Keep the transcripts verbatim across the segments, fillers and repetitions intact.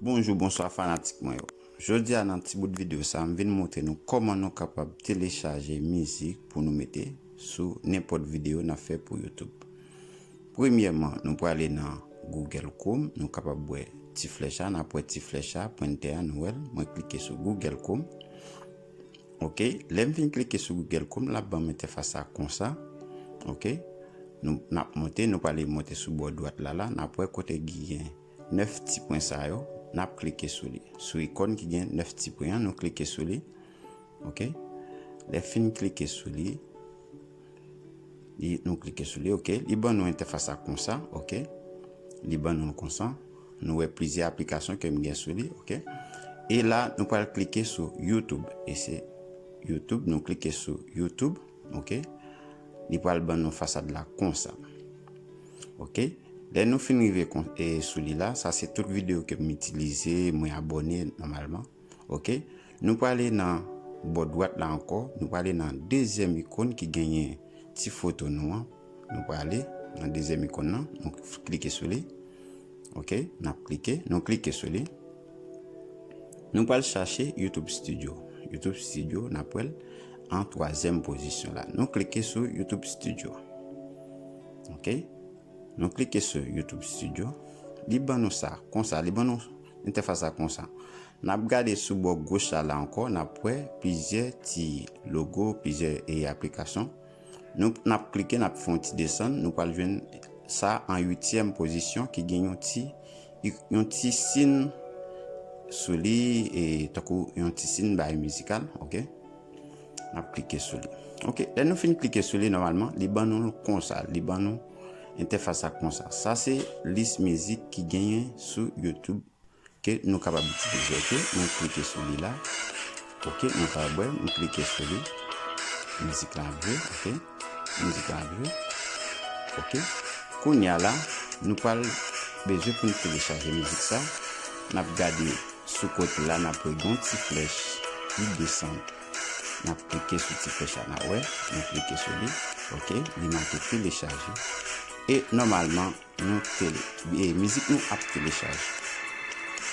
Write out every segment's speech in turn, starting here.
Bonjou, bonswa fanatik mwen yo. Jodi a nan ti bout videyo sa, m vin montre nou kòman nou kapab telechaje mizik pou nou mete sou nenpòt videyo n ap fè pou YouTube. Premyèman, nou prale nan Google Chrome, nou kapab wè ti flèch la, n ap wè ti flèch la, pwentè a, nou wè l, mwen klike sou Google Chrome. Ok, lè m fin klike sou Google Chrome, l ap ban m entèfas sa konsa. Ok, nou, n ap monte, nou prale monte sou bò dwat la, la, n ap wè kote ki gen nèf ti pwen sa yo, n ap klike sou li. Sou ikòn ki gen nèf ti pwen an, nou klike sou li. Ok, lè fin klike sou li, li, nou klike sou li, ok, li ban nou entèfas sa konsa, ok, li ban nou l konsa. Nou wè plizyè aplikasyon ke m gen sou li, ok. E la, nou pral klike sou YouTube. E se YouTube, nou klike sou YouTube, ok. Li pral ban nou fasad la konsa. Ok. Lè nou fin rive kon, e, sou li la, sa se tout videyo ke m itilize, mwen abòne nòmalman. Ok. Nou prale nan bò dwat la ankò, nou prale nan dezyèm ikòn ki genyen ti foto nou an. Nou prale nan dezyèm ikòn nan, nou klike sou li. Ok, n ap klike, nou klike sou li. Nou pral chache YouTube Studio. YouTube Studio, n ap wè l an twazyèm pozisyon la. Nou klike sou YouTube Studio. Ok, nou klike sou YouTube Studio. Li ban nou sa, konsa, li ban nou entèfas sa konsa. N ap gade sou bò goch la, la ankò, n ap wè plizyè ti logo, plizyè, e, aplikasyon. Nou, n ap klike, n ap fè yon ti desann, nou pral jwenn sa an uityèm pozisyon ki gen yon ti, yon ti sin sou li, e, tankou yon ti sin bay mizikal, ok? N ap klike sou li. Ok, lè nou fin klike sou li, nòmalman, li ban nou l konsa, li ban nou entèfas sa konsa. Sa se lis mizik ki genyen sou YouTube ke nou kapab itilize, ok? Nou klike sou li la. Ok, nou kapab wè, nou klike sou li. Mizik la ap jwe, ok? Mizik la ap jwe. Ok. Kounye a la, nou pral bezwen pou nou telechaje mizik sa. N ap gade sou kote la, n ap wè yon ti flèch ki desann. N ap klike sou ti flèch la, n ap wè, nou klike sou li. Ok, li make telechaje. E nòmalman, nou tele, e, mizik nou ap telechaje.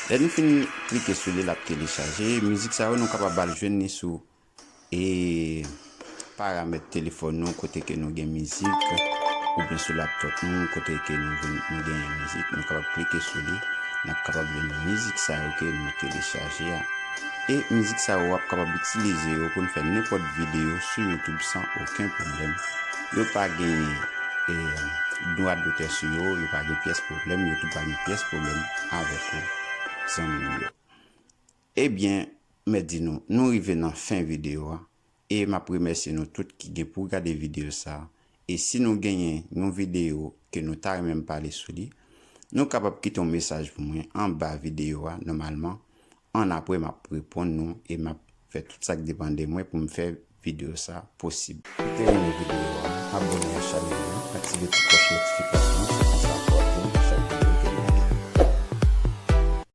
Lè nou fin klike sou li, l ap telechaje. Mizik sa yo, nou kapab al jwenn li sou, e, paramèt telefòn nou, kote ke nou gen mizik, oubyen sou laptop nou, kote ke nou jwenn, nou genyen mizik. Nou kapab klike sou li, n ap kapab jwenn mizik sa yo ke nou telechaje a. E mizik sa yo, w ap kapab itilize yo pou n fè nenpòt videyo sou YouTube san okenn pwoblèm. Yo pa gen, e, dwa dotè sou yo, yo pa gen pyès pwoblèm, YouTube pa gen pyès pwoblèm avèk ou, zanmi m yo. Ebyen, mèt di nou, nou rive nan fen videyo a, e m ap remèsye nou tout ki gen pou gade videyo sa a. E si nou genyen yon videyo ke nou ta renmen m pale sou li, nou kapab kite yon mesaj pou mwen anba videyo a, nòmalman, annapre m ap reponn nou e m ap fè tout sa k depann de mwen pou m fè videyo sa posib. Si w te renmen videyo a, abòne ak chanèl la, aktive ti klòch notifikasyon.